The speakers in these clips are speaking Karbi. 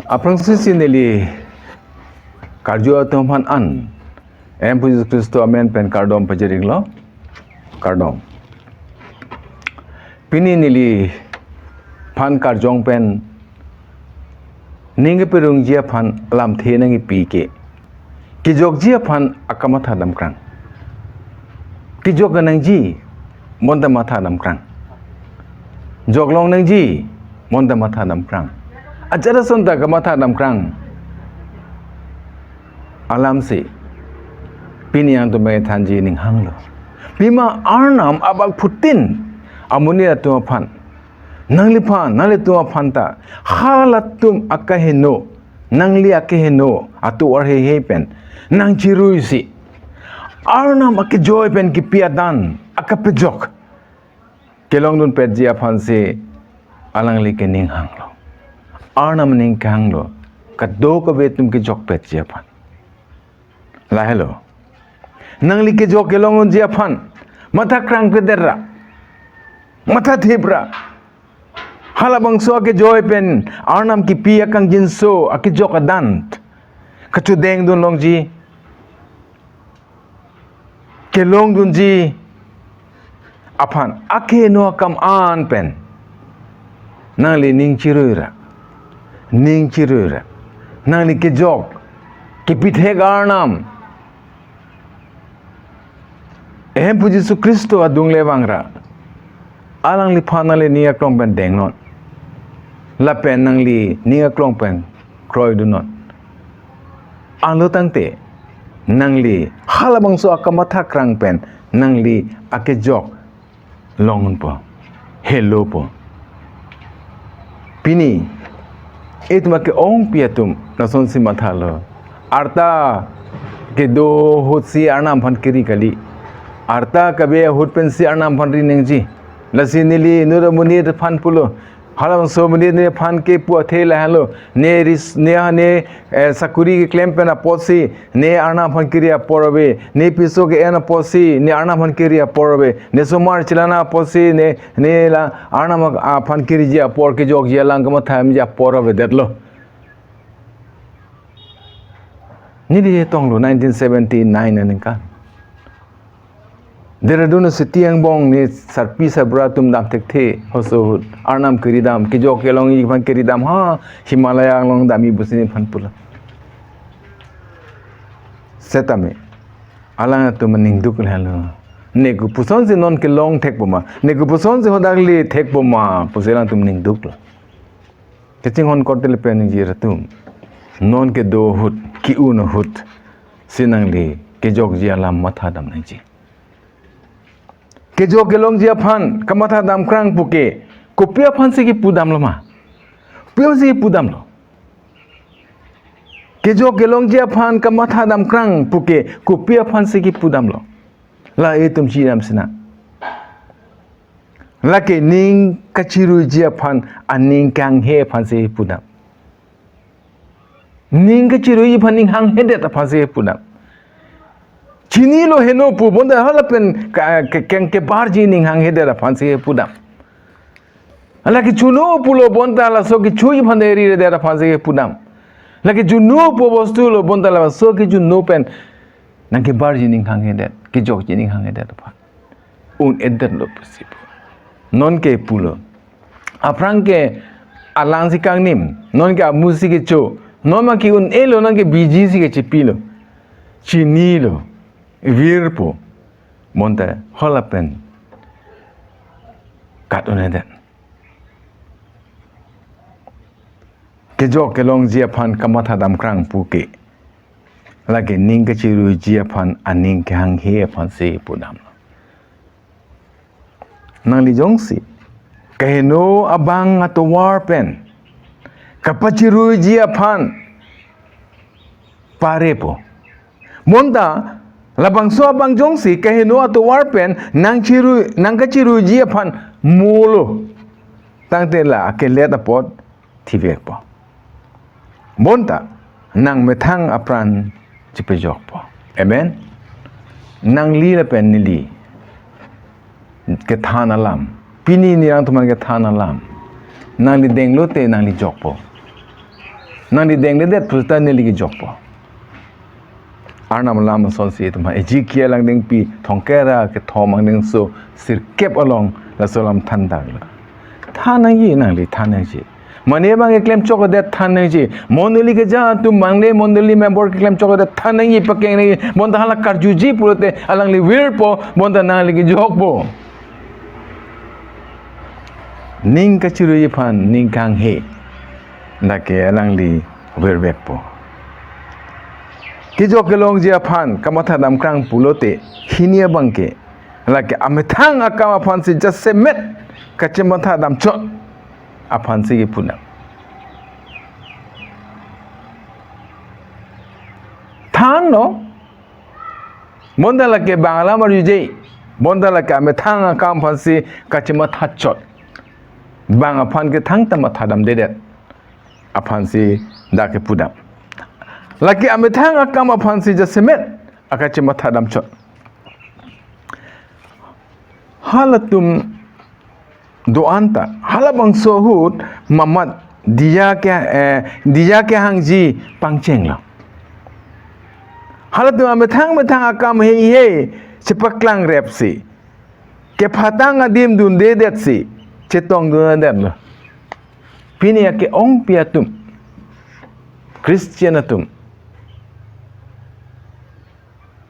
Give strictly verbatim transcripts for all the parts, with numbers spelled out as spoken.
Aphrangsi si neli karju atum aphan an M P Jisu Khristo amen pen kardom pajir-iklo. Kardom. Pini neliphan karjong pen ning kepirungji aphan lamthe nangkipi ke, kejokji aphan akamatha damkrang. Kejok nangji bonta matha damkrang. Joklong nangji bonta matha damkrang. Ajat ason ta kamatha damkrang alamsi pini nangtum pen thanji ning hanglo. Pima Arnam abangphutin amonit atum aphan, nangliphan, nanglitum aphan ta halatum akeheno, nangli akeheno atovar heihei pen nangchiruisi Arnam akejoi pen kipi adan akapejok kelongdun petji aphansi alangli ke ning hanglo. Arnam ning kehanglo, kadokave atum kejok petji aphan. Lahelo. Nangli kejok kelongdunji aphan matha krangpedetra, mathathipra. Halabangso akejoi pen Arnam kipi akangjinso akejok adan kachudengdun longji, kelongdunji aphan akeheno akam an pen nangli ning chiruira, ning chiruira. Nangli kejok kipithek Arnam, Hemphu Jisu Khristo adung le vangra, alangliphan nangli ning aklong pen dengnon, lapen nangli ning aklong pen kroidunnon. Anlo tangte nangli halabangso akamatha krang pen nangli akejok longpo, helopo. Pini itum ake-ongpi atum lasonsi mathalo. Arta kedo ahutsi Arnam aphan keri kali. Arta kave ahut pensi Arnam aphan ri nangji. Lasi neli inut amonit aphan pulo. Halabangso amonit nephan kepu athe lahenlo. Ne ris, ne, ne, eh, sakuri keklem pen apotsi ne Arnam aphan keri apor ave, ne piso ke-en apotsi ne Arnam aphan keri apor ave, ne somar chelang apotsi ne, ne la Arnam aphan keriji apor, kejokji alam kamathadamji apor avedetlo. Neli chetonglo nineteen seventy-nine aningkan. Dehradun city angbong ne sarpi sarbura atum dam thekthe, hoso ahut Arnam keridam, kejok kelongji aphan keridam, ha Himalaya along damji pusi nephan pulo. Setame alangtum ningduk lahenlo. Ne kopusonsi non kelong thekpo ma, ne kopusonsi hadak le thekpo ma pusi alangtum ningduklo. Kachinghon korte le pen ningje atum, non kedo ahut, ke-un ahutsi nangli kejokji alam mathadam nangji. Kejok kelongji aphan kamathadam krang puke kopi aphansi kipudamlo ma? Kopi aphansi kipudamlo? Kejok kelongji aphan kamathadam krang puke kopi aphansi kipudamlo? La itum chidam sinang. Lake ning kachiruiji aphan aning kanghe aphansi pudam. Ning kachiruiji aphan ning hanghedet aphansi pudam. Chinilo heno pu bonta hala pen ka, ke, keng kebarji ning hanghedet aphansi pudam. Lake chuno pulo bonta laso kechuji aphan eri redet aphansi pudam. Lake chuno pu bostu lo bonta laso kechuno pen nangkebarji ning hanghedet, kejokji ning hanghedet aphan un-edetlo pusi pu. Nonke pulo, aphrang ke alangsi kangnim, nonke amusi kecho, non ma ke-un-elo, nonke bijisi kechepilo, chinilo, virpo, bonta hala pen kat un-edet. Kejok kelongji aphan kamathadam krang puke, lake ning kachiruiji aphan aning kehanghe aphansi pudam. Nangli jongsi kaheno abang atovar pen kapachiruiji aphan parepo, bonta labangso abang jongsi kaheno atovar pen nangchiru, nangkachiruiji aphan molo, tangte la akelet apot thivekpo. Bonta nangmethang apran chipejokpo. Amen. Nangli lapen neli kethan alam, pini neli nangtum aphan kethan alam, nangli denglote nangli jokpo. Nangli dengledet pusita neli kejokpo. Arnam alam asonsi itum ha Ezekiel angdengpi thomkep ra kethom angdengso sirkep along laso alam thandaklo. Than nangji nangli, than nangji. Mane abang keklem chokdet than nangji. Mondoli keja atum, mane mondoli member keklem chokdet than nangji, pakeng nangji. Bonta hala karjuji pulote alangli virpo, bonta nangli kejokpo. Ning kachiruji aphan ning kanghe, lake alangli virvekpo. Kejok kelongji aphan kamatha damkrang pulote hini abangke, lake amethang akam aphansi jasemet kachematha damchot aphansi kipu nang. Thanlo, bonta lake bang alam arjuje, bonta lake amethang akam aphansi kachematha chot. Bang aphan ke thangta matha damdedet aphansi dak kipu dam. Lake amethang akam aphansi jasemet akachematha damchot. Halatum do-anta, halabangso ahut mamat diya ke, eh, diya kehangji pangchenglo. Halatum amethang methang akam heihei chepaklangrepsi, kephatang adim dundedetsi chetongdundedetlo. Pini ake-ongpi atum, Christian atum,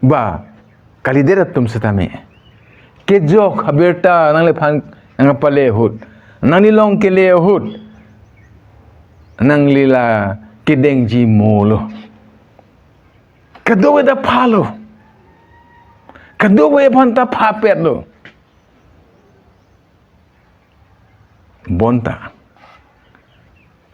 ba kalidet atum setame, kejok abirta nangliphan nangpale ahut, nangli long kele ahut, nangli la kedengji molo. Kadokave ta phalo. Kadokave aphan ta phapetlo. Bonta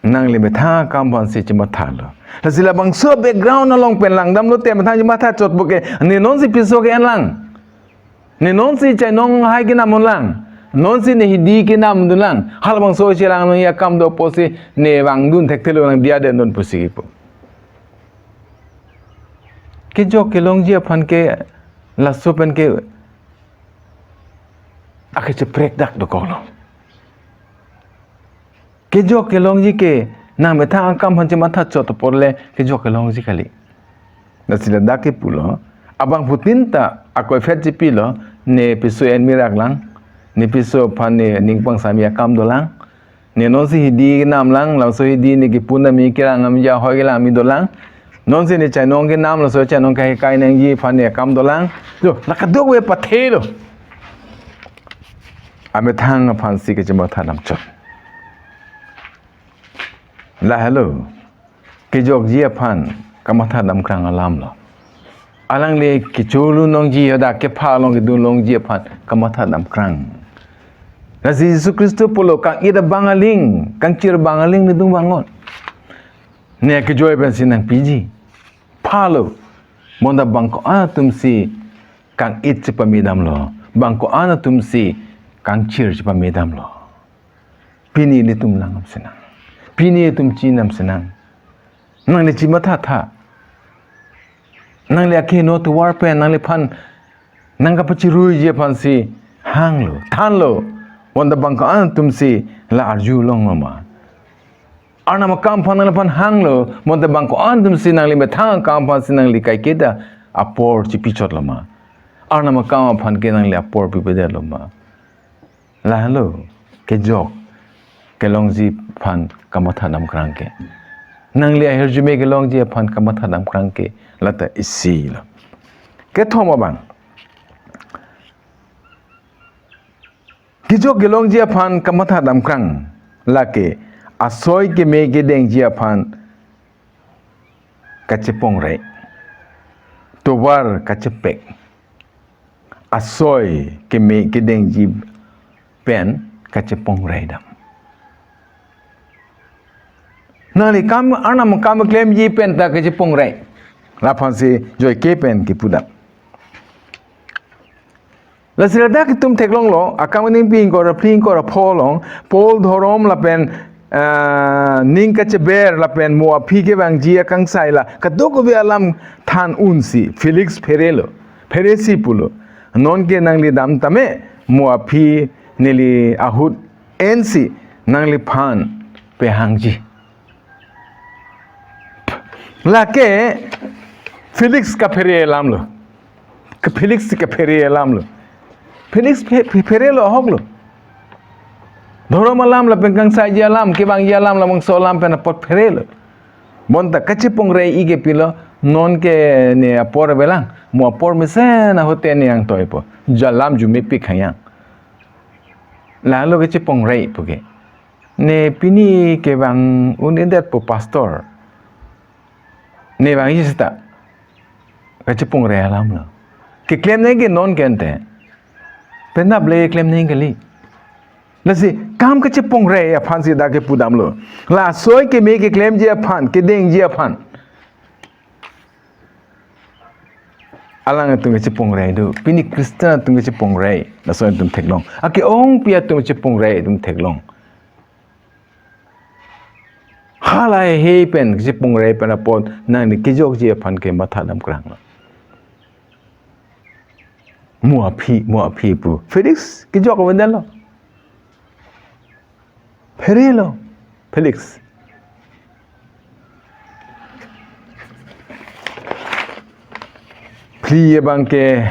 nangli methang akam aphansi chemathalo. Lasi labangso background along pen langdamlote methang chematha chotpo ke, ne nonsi piso ke-en lang. Ne nonsi chainong hai kenam un lang. Nonsi ne hidi kenamdun lang. Halabangso chelang nangji akam do pusi ne vangdun thekthelo, nang diya dendun pusi kipu. Kejok kelongji aphan ke laso pen ke akacheprek dak dokoklo. Kejok kelongji ke nang methang akam aphan chematha chot apor le kejok kelongji kali. Lasi ladak kipulo, abangphutin ta akoiphet chepilo, ne piso en mirak lang, ne piso aphan ne ning pangsami akam dolang, ne nonsi hidi kenam lang, laso hidi ne kipu nami kerang ami ja hoi kelang ami dolang. Nonsi ne chainong kenam, laso chainong kahekai nangji aphan ne akam dolang. Jo, la kadokave pathelo. Amethang aphansi kachematha damchot. Lahelo. Kejokji aphan kamatha damkrang alamlo. Alangli kecholu nangji, hadak kepha along kedun longji aphan kamatha damkrang. Lasi Jisu Khristo pulo, kang-it abang aling, kangchir abang aling nelitum vangot. Ne kejoi pensi nangpiji. Phalo. Bonta bang ko-an atumsi kang-it chepamedamlo. Bang ko-an atumsi kangchir chepamedamlo. Pini ilitum langdam sinang. Pini itum chinam sinang. Nangli chimathatha. Nangli akeheno tovar pen nangliphan nangkapachiruiji aphansi hanglo, thanlo. Bonta bang ko-an atumsi la arjulonglo ma. Arnam akam aphan nangliphan hanglo, bonta bang ko-an atumsi nangli methang akam aphansi nangli kaiketa apor chipichotlo ma. Arnam akam aphan ke nangli apor pipedetlo ma. Lahelo kejok kelongji aphan kamatha damkrang ke. Nangli ahirjume kelongji aphan kamatha damkrang ke lata isilo. Kethom abang. Kejok kelongji aphan kamatha damkrang lake asoi keme kedengji aphan kachepongrai. Tovar kachepek. Asoi keme kedengji pen kachepongrai dam. Nangli kam, arnam kam klemji pen ta kachepongrai. Laphansi joike pen kipu dam. Lasi ladak itum theklonglo, akam aningpi ingkoi ra phli ingkoi ra pho along, Paul dhorom lapen, ah, ning kacheber lapen mo aphi kevangji akangsai la kadokave alam than unsi Felix pherelo, pheresi pulo. Nonke nangli dam tame, mo aphi neli ahut ensi nangliphan pehangji. Lake Felix kaphere alam lo. Ke Felix kaphere alam lo. Felix phe- phe- pherelo ahok lo. Dhorom alam lapen kangsaiji alam, kevangji alam, labangso alam pen apot pherelo. Bonta kachepongre-i ke pilo, non ke ne apor avelang, mo apor mesen ahut te ne nangtoipo. Jalam jumepik hang yang. Lalo kachepongre-i puke. Ne pini kevang un-edetpo pastor. Ne vangji seta. Kachepongre alam lo. Keklem nangji ke non ke ante. Penap le klem nangji kali. Lasi kam kachepongre aphan si dak kepudamlo. Laso keme keklemji aphan, kedengji aphan. Alangtum kachepongre do. Pini Christian atum kachepongre. Laso atum theklong. Ake-ongpi atum kachepongre atum theklong. Halahei pen kachepongre pen apot nangli kejokji aphan ke mathadam krang lo. Mo aphi, mo aphi pu. Felix kejok avedet lo. Pherelo. Felix. Phli abang ke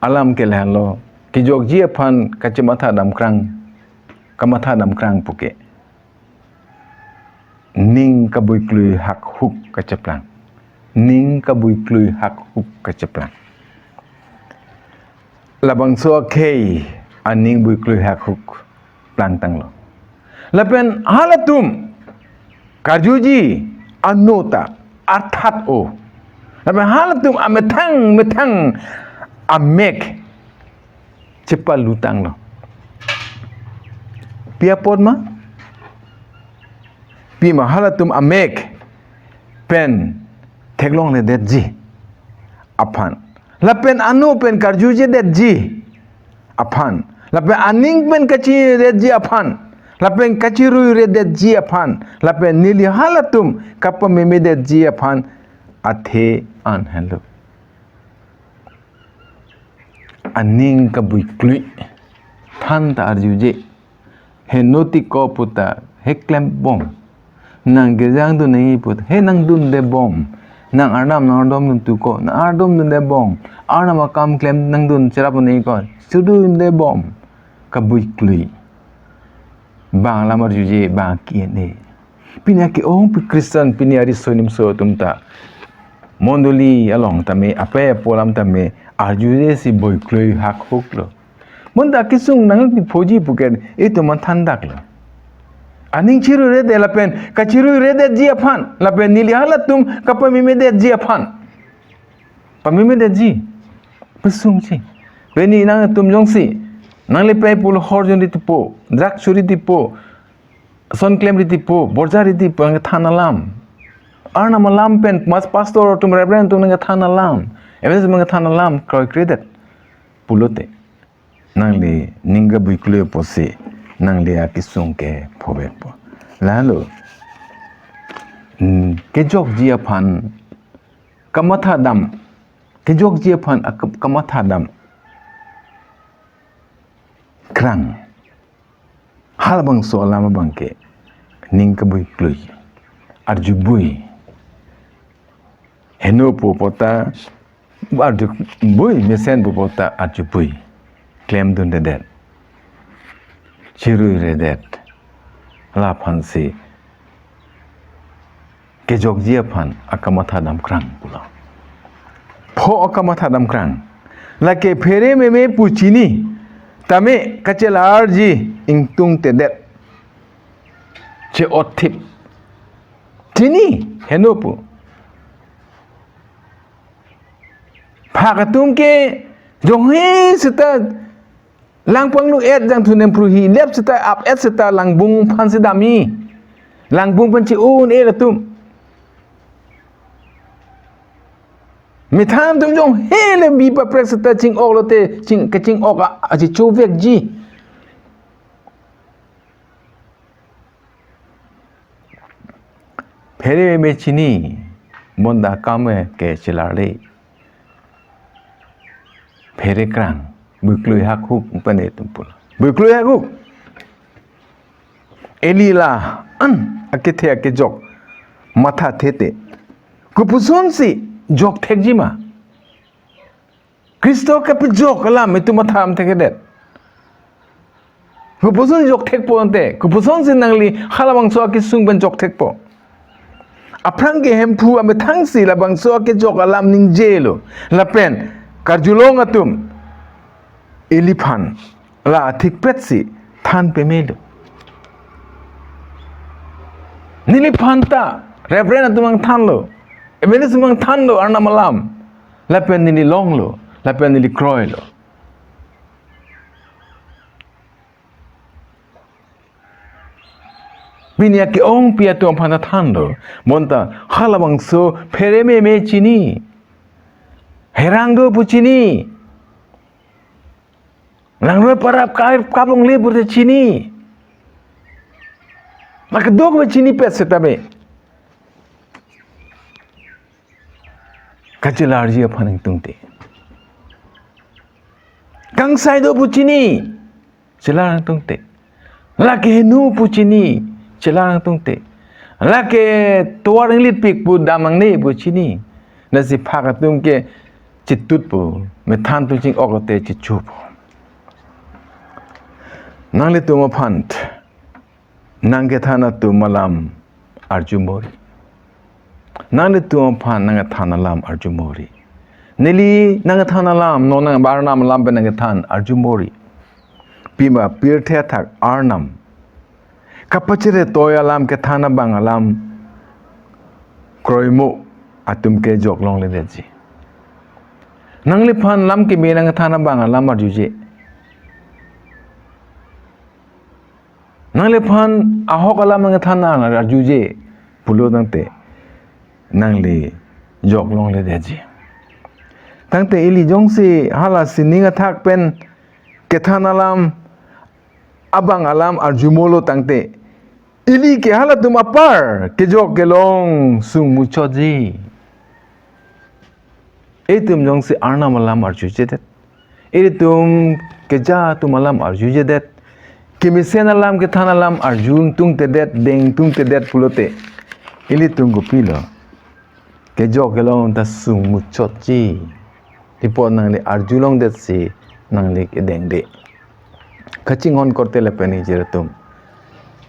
alam ke lahenlo. Kejokji aphan kachemathadam krang. Kamathadam krang puke. Ning kabuiklui hakhuk kacheplang. Ning kabuiklui hakhuk kacheplang. Labangso akhei aning buiklui hakhuk plangtanglo. Lapen halatum karjuji ano ta arthat o. Lapen halatum amethang methang amek chepalutanglo. Pi apot ma? Pima halatum amek pen theklongledetji aphan. Lapen ano pen karjujedetji aphan. Lapen aning pen kachiredetji aphan. Lapen kachiruiredetji aphan. Lapen neli halatum kapamemedetji aphan athe an henlo. Aning kabuiklui. Than ta arjuje. He noti ko puta, he klembom. Nang girjang dun nangji put, he nangdundebom. Nang Arnam nang ardom dun tu ko, nang ardom dundebom. Arnam akam klem nangdun cherap nangji ko, chedundebom. Kabuiklui. Bang alam arjuje, bang ki-en-e. Pini ake-ongpi Christian, pini ariso nimso atum ta. Mondoli along tame, ape apo alam tame, arjuje si buiklui hakhuk lo. Bonta kesung nangli phoji puke, itum manthan dak lo. Aning chiruiredet lapen, kachiruiredetji aphan, lapen neli halatum kapamemedetji aphan. Pamemedetji. Pesungji. Pini nangtum jongsi. Nangli pei pulo hor jun ritipo. Drug churi tipo. Son klem ritipo. Borja ritipo. Nangkethan alam. Arnam alam pen. Mas pastor atum reverend atum nangkethan alam. Evangelist nangkethan alam. Kroikredet. Pulote. Nangli ning kabuiklui apotsi. Nangli akesung ke phovetpo. Lalo. Hmm, kejokji aphan. Kamathadam. Kejokji aphan ak-, kamathadam krang. Halabangso alam abang ke ning kabuiklui. Arjubui. Heno pu apot ta arjubui, mesen pu apot ta arjubui. Klemdundedet. Chiruiredet. Laphansi. Kejokji aphan akamathadam krang pulo. Pho akamathadam krang. Lake phere meme pu chini. Tame kachelarji ingtungtedet. Che-otthip. Chini heno pu. Phak atum ke jonghe seta lang panglu-et jangthu nempru hi lep seta ap-et seta langbung aphansi damji. Langbung pen chi-un-e latum. Methang atum jonghe le bi paprek seta ching-ok lote ching, kaching-ok a, achi chovekji. Phere meme chini, bonta akam ke chelarle. Phere krang, buiklui hakhuk pane tumpul. Buiklui hakhuk. Eli la-an akethe akejok mathathete. Kopusonsi jokthekji ma? Khristo kapejok alam itum matha thekthedet. Kopuson jokthekpo ante, kopusonsi nangli halabangso akesung pen jokthekpo? Aphrang ke Hemphu amethangsi labangso akejok alam ningjelo. Lapen karjulong atum, iliphan la athikpetsi than pemelo. Neliphanta Reverend atum angthanlo, Evangelist angthanlo Arnam alam. Lapen neli longlo, lapen neli kroilo. Pini ake-ongpi atum aphan thanlo. Bonta halabangso pherememe chini, herang do pu chini, langroi parap kai kaplongle pute chini. Lake dok me chinipet setame kachelarji aphan ingtungte. Kangsai do pu chini, chelar ingtungte. Lake heno pu chini, chelar ingtungte. Lake tovar inglitpik pu dam nangne pu chini. Lasi phak atum ke chitutpo, methan tu ching-ok te chichupo. Nanglitum aphan nangkethan atum alam arjumori. Nanglitum aphan nangkethan alam arjumori. Neli nangkethan alam, non nang Arnam alam pen nangkethan arjumori. Pima pirthe athak Arnam kapachere toi alam kethan abang alam kroimo atum ke jok longledetji. Nangliphan lam keme nangkethan abang alam arjuje. Nangliphan ahok alam nangkethan arjuje pulo tangte nangli jok longledetji. Tangte ili jongsi hala sining athak pen kethan alam abang alam arjumolo tangte, ili ke halatum apar kejok kelong sung muchotji. Itum jongsi Arnam alam arjujedet, ilitum keja atum alam arjujedet, kemesen alam kethan alam arju ingtungtedet, deng ingtungtedet pulote, ilitum kopilo? Kejok kelong ta sung muchotji. Tipo nangli arjulongdetsi nangli kedengde. Kachinghon korte lapen ingjir atum,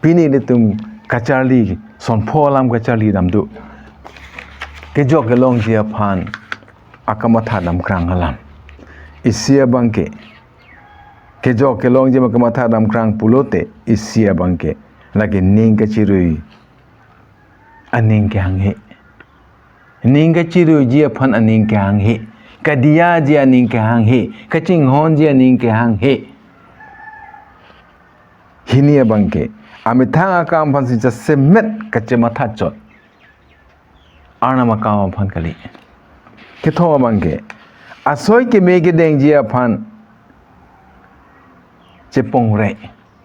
pini ilitum kacharli, son pho alam kacharli dam do. Kejok kelongji aphan akamatha damkrang alam. Isi abangke, kejok kelongji ma kamatha damkrang pulote, isi abangke lake ning kachirui aning kehanghe. Ning kachiruiji aphan aning kehanghe. Kadiyaji aning kehanghe. Kachinghonji aning kehanghe. Hini abangke, amethang akam aphansi jasemet kachematha chot. Arnam akam aphan kali. Kethom abangke, asoi keme kedengji aphan chepongre.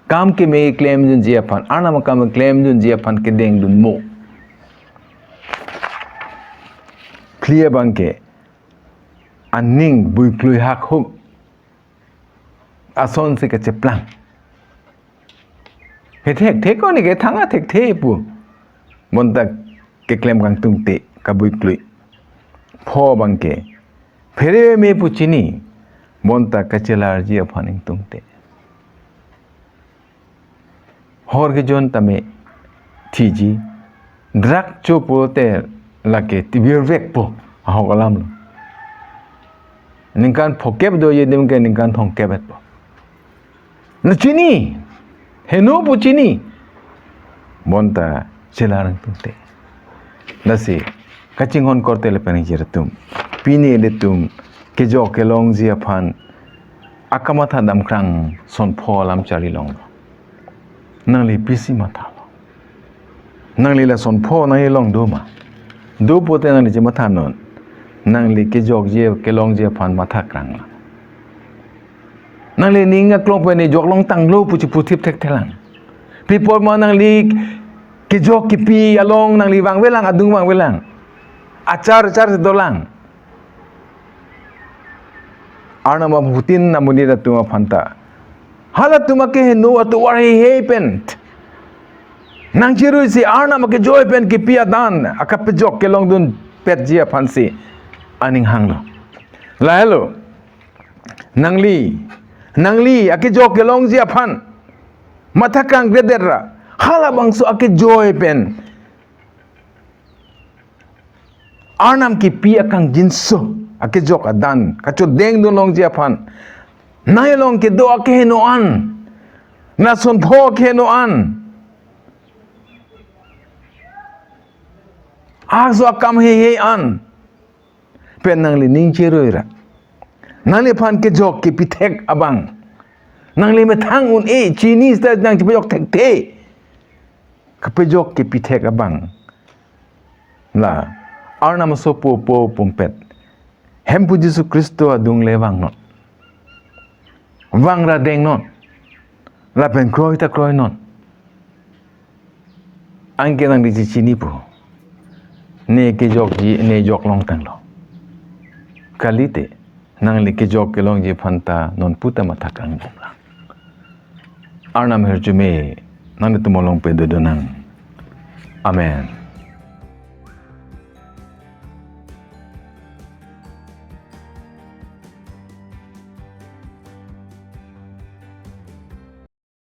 Kam keme klemdunji aphan, Arnam akam klemdunji aphan kedengdun mo. Phli abangke, aning buiklui hakhum asonsi kacheplang. Kethekthe ko ni ke thang athekthe pu. Bonta keklem kangtungte kabuiklui. Pho abangke, phereme pu chini. Bonta kachelarji aphan ingtungte. Hor kejon tame thiji. Drug cho pulote lake tibir vekpo. Ahok alamlo. Ningkan phokep doji adim ke ningkan thomkep etpo. La chini, heno pu chini. Bonta chelar ingtungte. Lasi, kachinghon korte lapen ingjir atum, pini ilitum kejok kelongji aphan akamatha damkrang son pho alam charli longlo. Nangli pisi mathalo? Nangli lason pho nangli long do ma? Do pute nangli chemathanon. Nangli kejokji kelongji aphan mathakrang lang. Nangli ning aklong pen ne jok longtanglo pu cheputhip thekthelang. Pi apot ma nangli kejok kepi along nangli vangvelang, adung vangvelang. Achar achar si dolang. Arnam aphutin amonit atum aphanta, halatum akeheno atovar heihei pen nangchiruisi Arnam akejoi pen kepi adan akapejok kelongdun petji aphansi aning hanglo. Lahelo, nangli, nangli akejok kelongji aphan matha kangkredet ra, halabangso akejoi pen Arnam kipi akangjinso akejok adan kachodeng dun longji aphan, nai along kedo akeheno an, lason pho akeheno an, aso akam heihei an pen nangli ning cheroi ra, nangliphan kejok kepithek abang, nangli methang un-e chini seta nangchepajok thekthe, kepajok kepithek abang la Arnam asopo po pumpet Hemphu Jisu Khristo adung le vangnon, vang ra dengnon, lapen kroi ta kroinon. Anke nangli chechinipo, ne kejokji ne jok longtanglo. Kalite, nangli kejok kelongji aphanta non puta matha kangbomlang. Arnam hirjume nanglitum along pado dun nang. Amen.